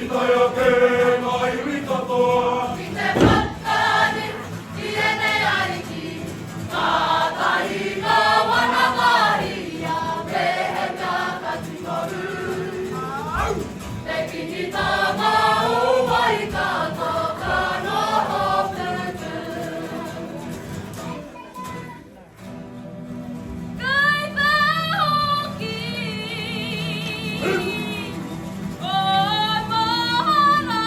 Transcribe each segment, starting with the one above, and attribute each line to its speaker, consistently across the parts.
Speaker 1: I tae ake ngā iwi katoa.
Speaker 2: Ki te whakari i ēnei ariki, kātahi ka wanangahia mehemea ka tino rū. Te Kīngitanga o Waikato ka noho pupū. Kai whahoki o mahara.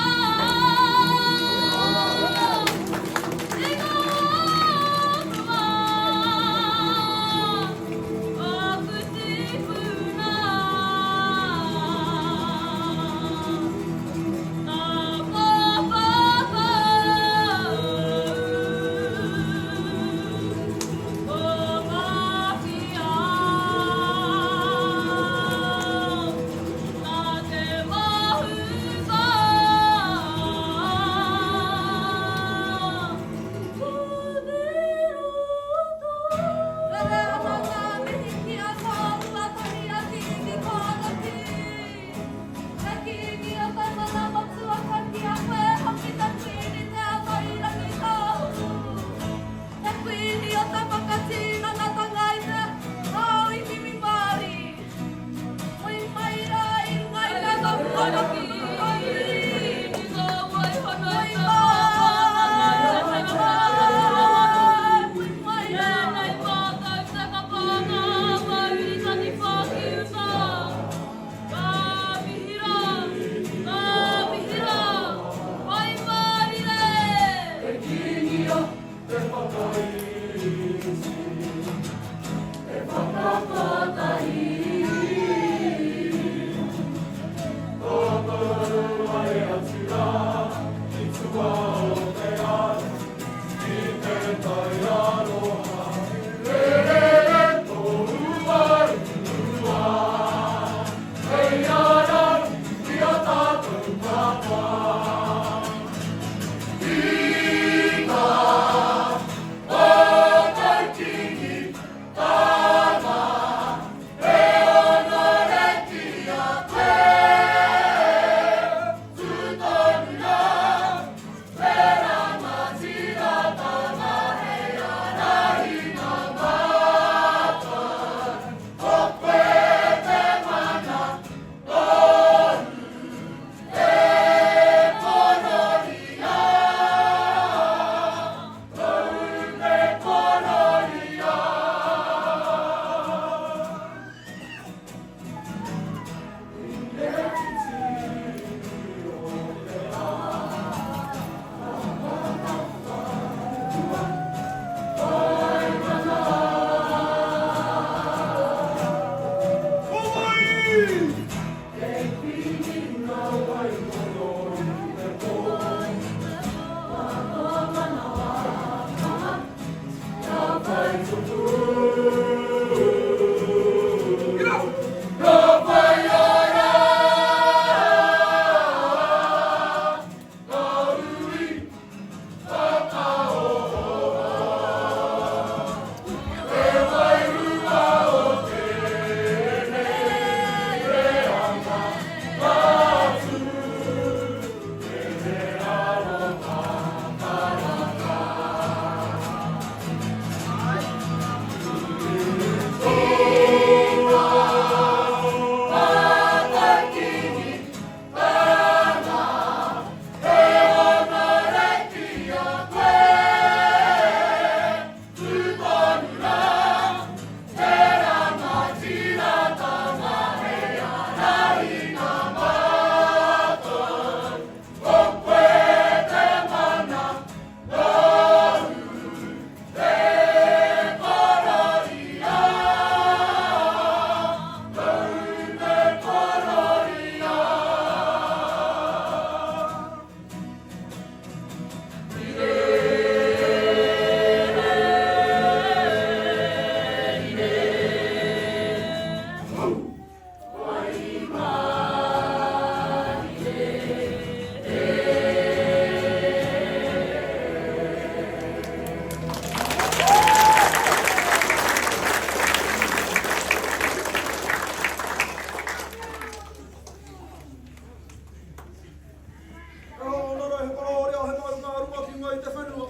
Speaker 1: runga i te whenua,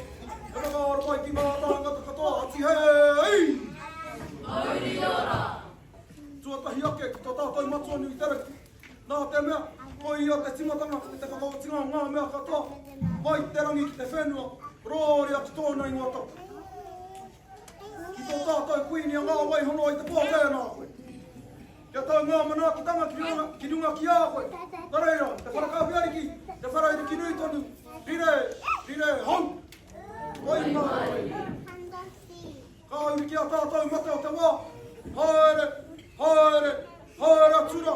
Speaker 1: he whakaaro mai ki ngā tāngata katoa, Ati hei!
Speaker 2: Mauri ora!
Speaker 1: Tuatahi ake ki tō tātou Matua nui te rangi, nā te mea, ko ia te timatanga me te whakaotinga o ngā mea katoa, mai te rangi ki te whenua, rōria ki tōna ingoa tapu. Ki tō tātou Kuini a Ngā Waihono i te pō tēnā koe. Kia tau ngā manaakitanga ki runga, ki runga ki a koe. Nā reira, te whara kāwhi ariki, te whara iriki nui tonu, rire, rire, hou! Waimarie! Ka uri ki a tātou mate o te wā, haere, haere, haere atu rā.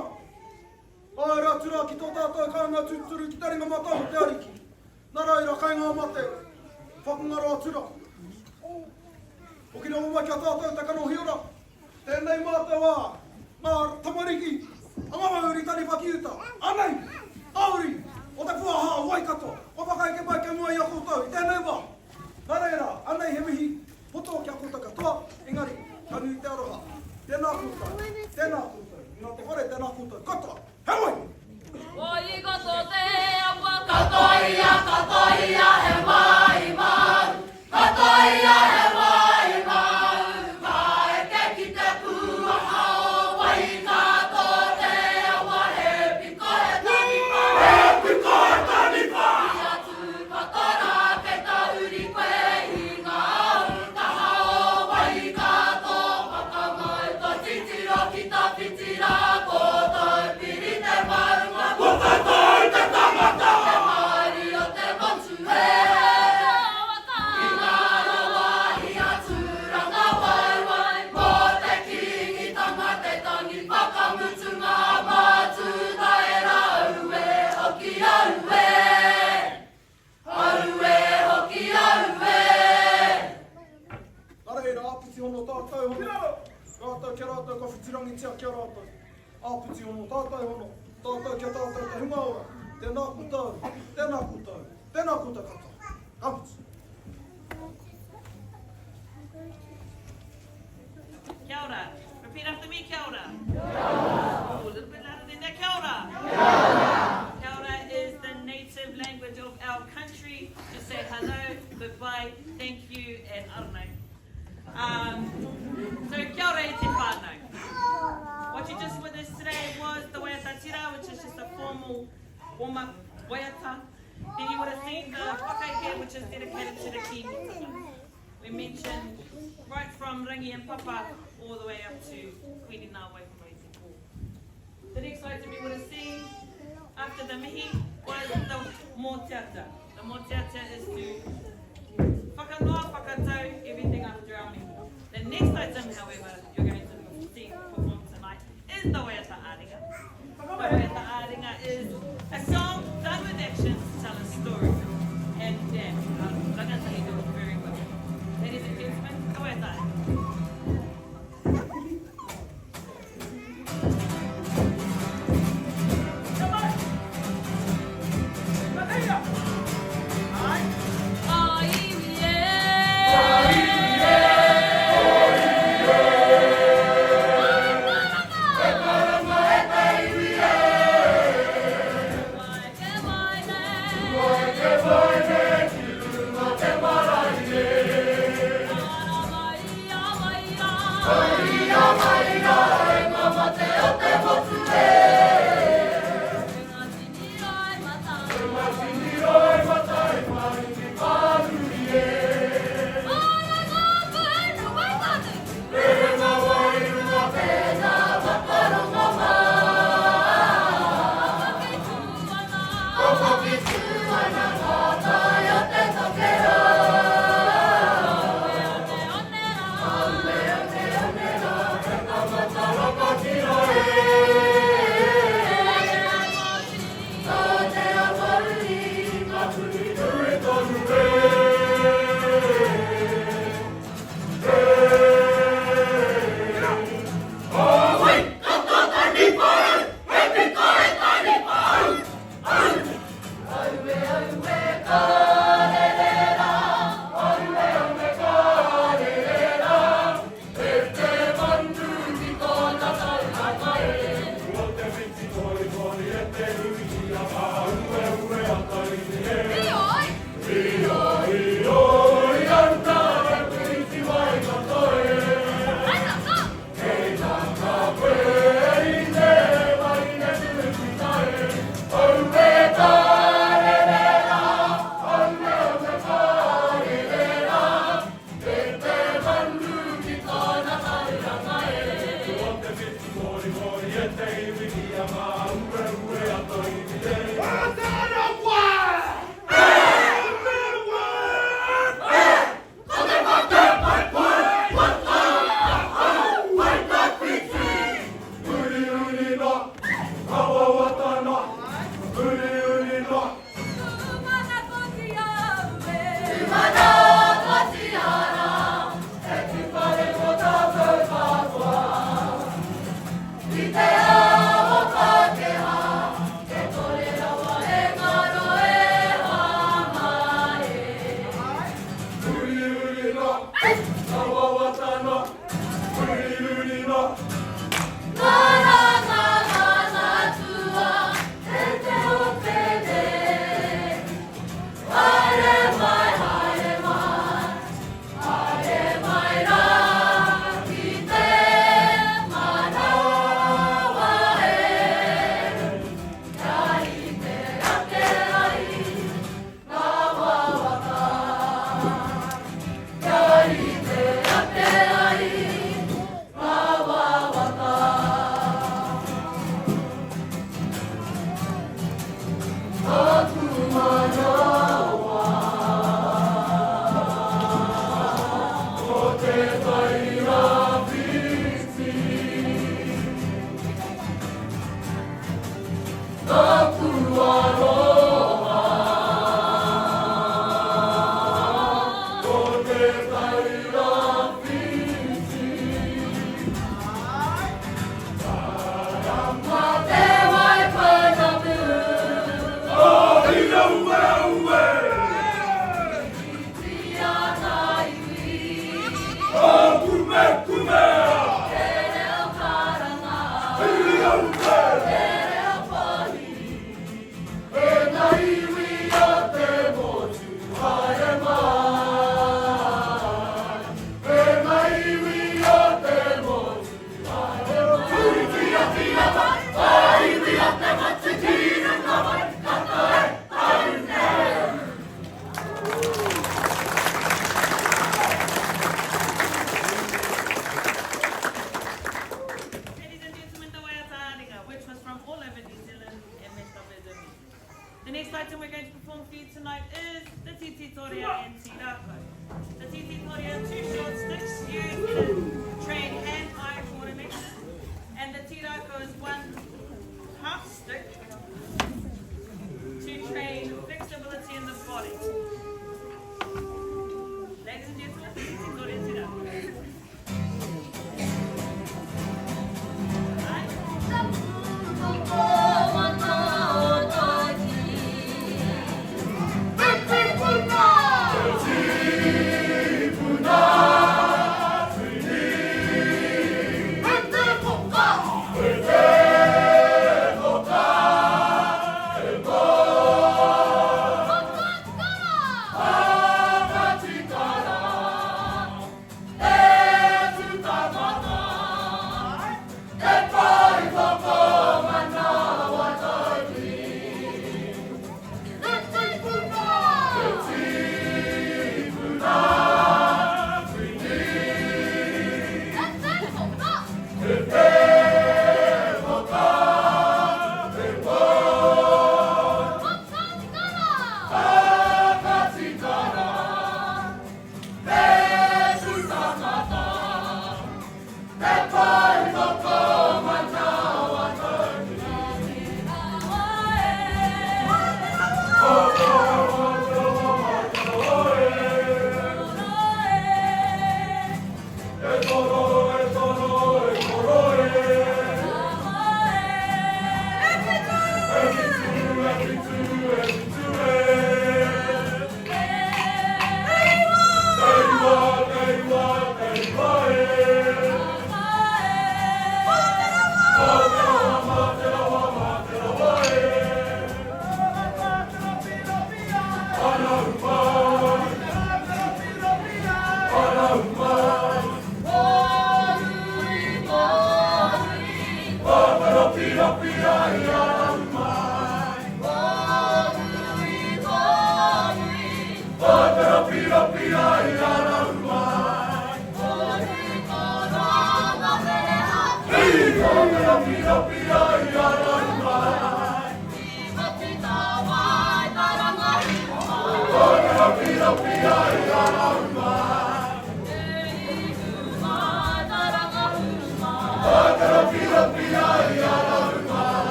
Speaker 1: Haere atu rā ki tō tātou kāinga tūturu ki te ringa matau o te Ariki. Nā reira, kai ngā mate, whakangaro atu rā. Hoki rawa mai ki a tātou te kanohi ora, tēnei mātou a ngā tamariki a ngā uri taniwha ki uta. Anei, ngā uri o te puaha o Waikato, kua whakaeke mai kia mua i a koutou i tēnei wā. Nā reira, anei he mihi poto ki a koutou katoa, engari, ka nui te aroha. Tēnā koutou, tēnā koutou, nā te whare, tēnā koutou katoa. Heoi!
Speaker 2: Waikato te awa. Katoa ia, katoa ia he wāhi māu. Katoa ia he wāhi māu. Ka eke ki te pūaha o Waikato te awa he piko he taniwha.
Speaker 1: He piko he taniwha!
Speaker 2: I a Tūpato rā kei tahuri koe i ngā taha o Waikato. Whakamau tō titiro ki tawhiti rā ko Taupiri te maunga.
Speaker 1: Ko tātou te tangata!
Speaker 2: Te mauri o te motu e. I ngā rawa i a Tūrangawaewae mō te Kīngitanga te tangi whakamutunga mā Tūtaera aue hoki aue. Aue hoki aue.
Speaker 1: Nā reira, āpiti hono tātou hono, rātou ki a rātou ka whitirangitia ki a rātou. Āpiti hono tātou hono, tātou ki a tātou te hunga ora, tēnā koutou, tēnā koutou, tēnā koutou katoa. Ka mutu.
Speaker 3: Kia ora. Repeat after me, kia ora. Kia ora. Oh, a little bit louder than that. Kia ora. Kia ora. Kia ora is the native language of our country. Just say hello, goodbye, thank you, and I don't know. Um, so kia ora e te whānau. What you just witnessed today was the waiata tira, which is just a formal warm-up waiata. Then you would have seen the whakaeke, which is dedicated to the Kīngitanga. We mentioned right from Rangi and Papa all the way up to Queenie Ngā Waihono-i-te-pō. The next item you would have seen after the mihi was the mōteatea. The mōteatea is to whakanoa, whakatau, everything after our mihi. The next item, however, you're going to see performed tonight is the waiata ā-ringa. The waiata ā-ringa is a song done with actions to tell a story. And yeah, rangatahi do it very well. Ladies and gentlemen, the waiata ā-ringa.
Speaker 1: Come on! Maria! Ai!
Speaker 2: A iwi e. A iwi e. E karanga. E karanga e te iwi e. Wai ke mai nei.
Speaker 1: Wai ke mai nei ki runga te marae e.
Speaker 2: Ara mai a mai rā.
Speaker 1: Mai a mai rā e ngā mate o te motu e.
Speaker 2: E ngā tini roimata.
Speaker 1: E ngā tini roimata e maringi whānui e.
Speaker 2: Ora ngā pūru waitanu.
Speaker 1: Rerenga wairua tēnā whakarongo mā.
Speaker 2: Kei tū ana.
Speaker 1: Kōkōki tū ana ngā tai o te tokerau.
Speaker 2: Aue one one rā.
Speaker 1: Aue one one rā, he tangata rangatira e.
Speaker 2: E te ao
Speaker 1: Tāne a Mauri, ka
Speaker 3: item we're going to perform for you tonight is the Titi Torea and Tirako. The Titi Torea, two short sticks used to train hand-eye coordination, and the Tirako is one half stick to train flexibility in the body. Ladies and gentlemen, Titi Torea Tirako.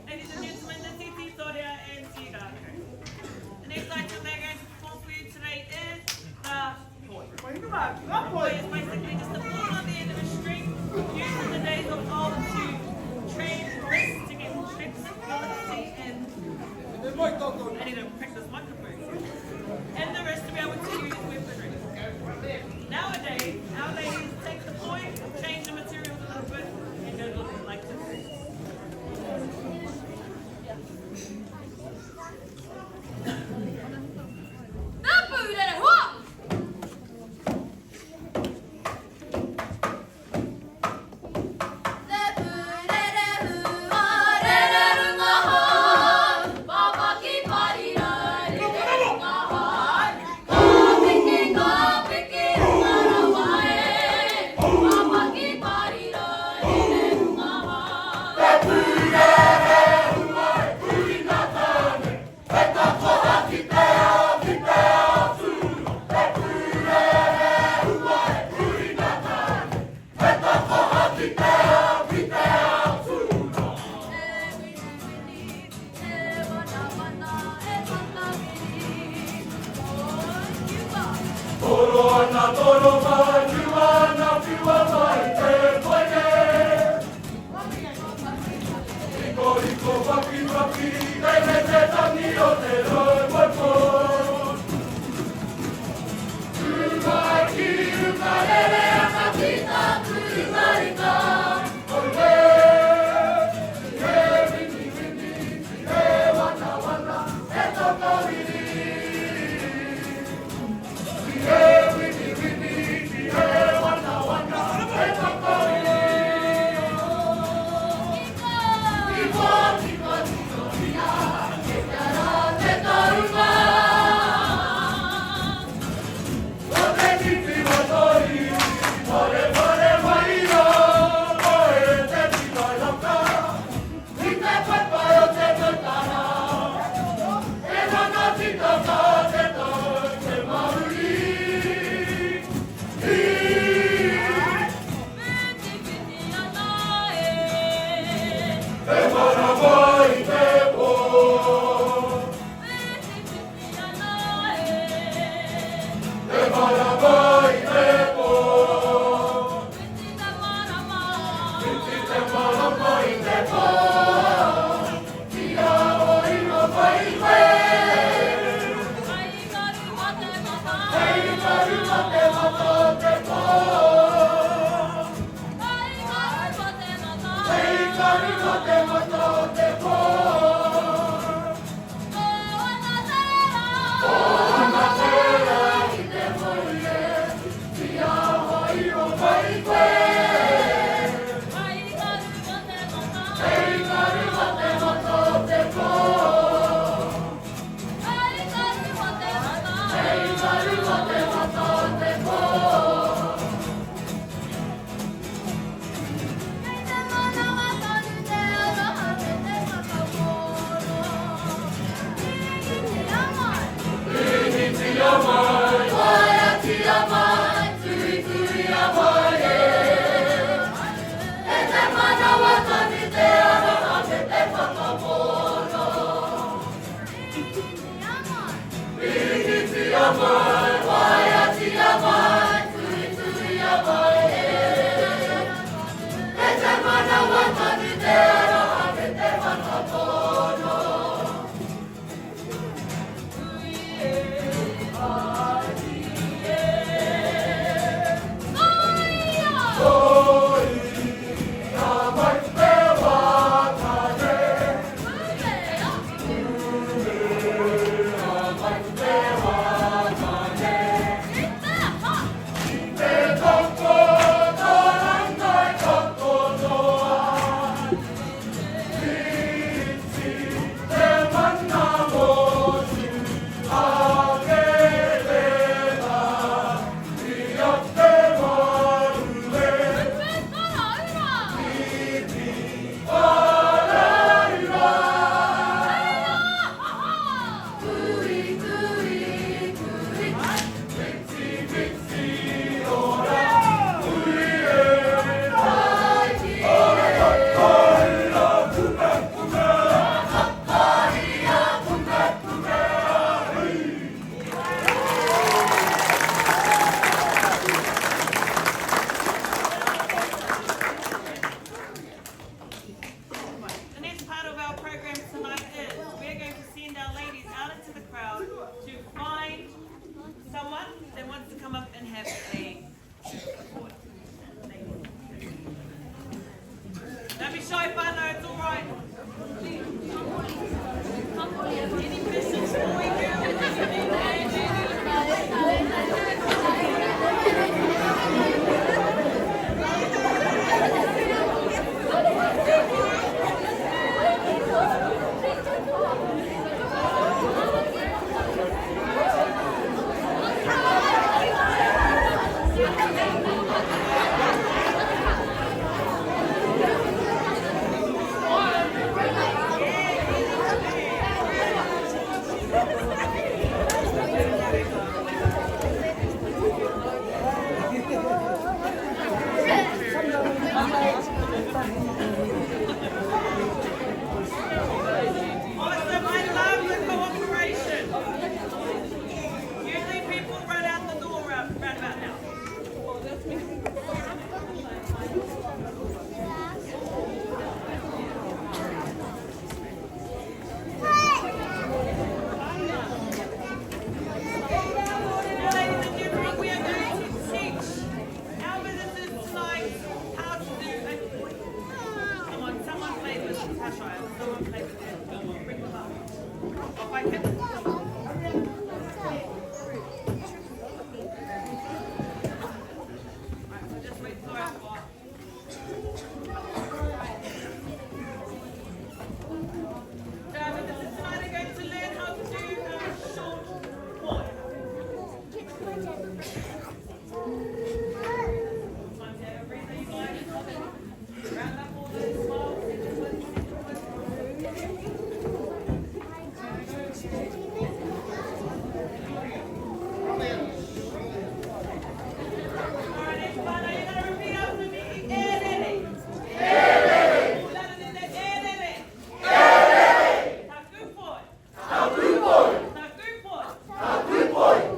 Speaker 3: Ladies and gentlemen, the Titi Torea and Tirako. The next item they're going to perform for you today is the poi. Poi is basically just a ball on the end of a string used in the days of old to train wrists to get flexibility and I need to practice microphone. And the rest to be able to use weaponry. Nowadays, our ladies take the poi, change the materials a little bit, and go a little bit like this.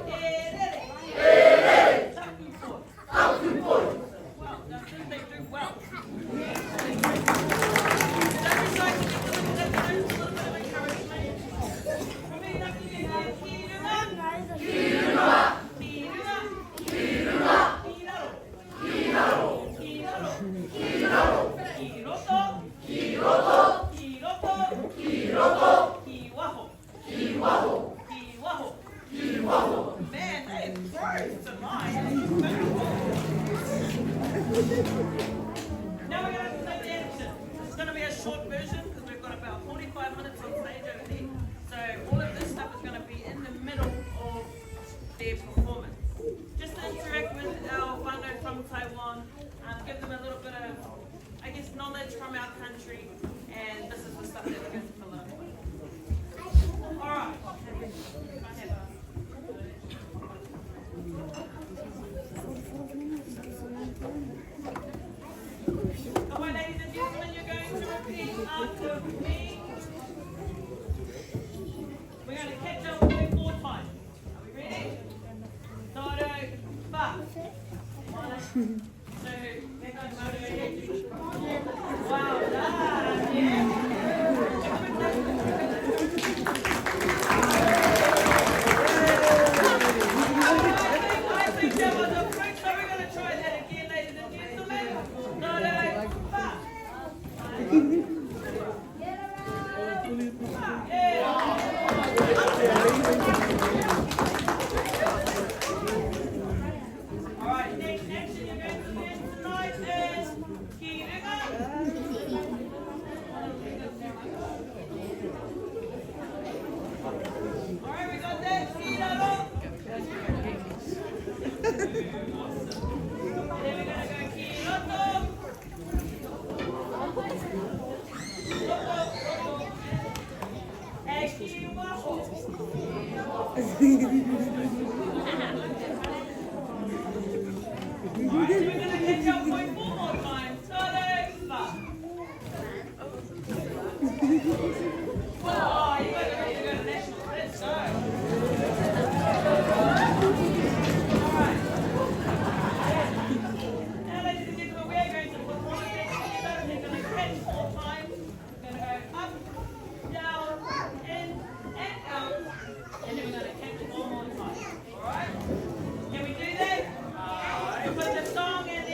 Speaker 3: E rere. Now we're going to play the action. It's going to be a short version because we've got about 45 minutes on stage over there. So all of this stuff is going to be in the middle of their performance. Just to interact with our whānau from Taiwan, um, give them a little bit of, I guess, knowledge from our country, and this is the stuff that we're going to fill up with. All right. I have a All right, ladies and gentlemen, you're going to repeat after me. We're going to catch up with four times. Are we ready? Toro, fa. One, two, three. Wow, done. Yeah. I think that was a freak, so we're going to try that again, ladies and gentlemen. Toro, fa. Yeah. All right, next action you're going to learn tonight is ki runga. All right, we got that. Ki raro. Awesome. And then we're going to go ki roto. Roto, roto. And ki waho. All right, so we're going to catch up point four more times. Tare, fa. Oh, you guys are ready to go to nationals. Let's go. All right. Now, ladies and gentlemen, we are going to put all of that together. We're going to catch four times. We're going to go up, down, in, and out. And then we're going to catch four more times. All right? Can we do that? We put the song and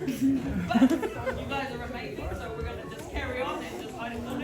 Speaker 3: But you guys are amazing, so we're gonna just carry on and just haere tonu.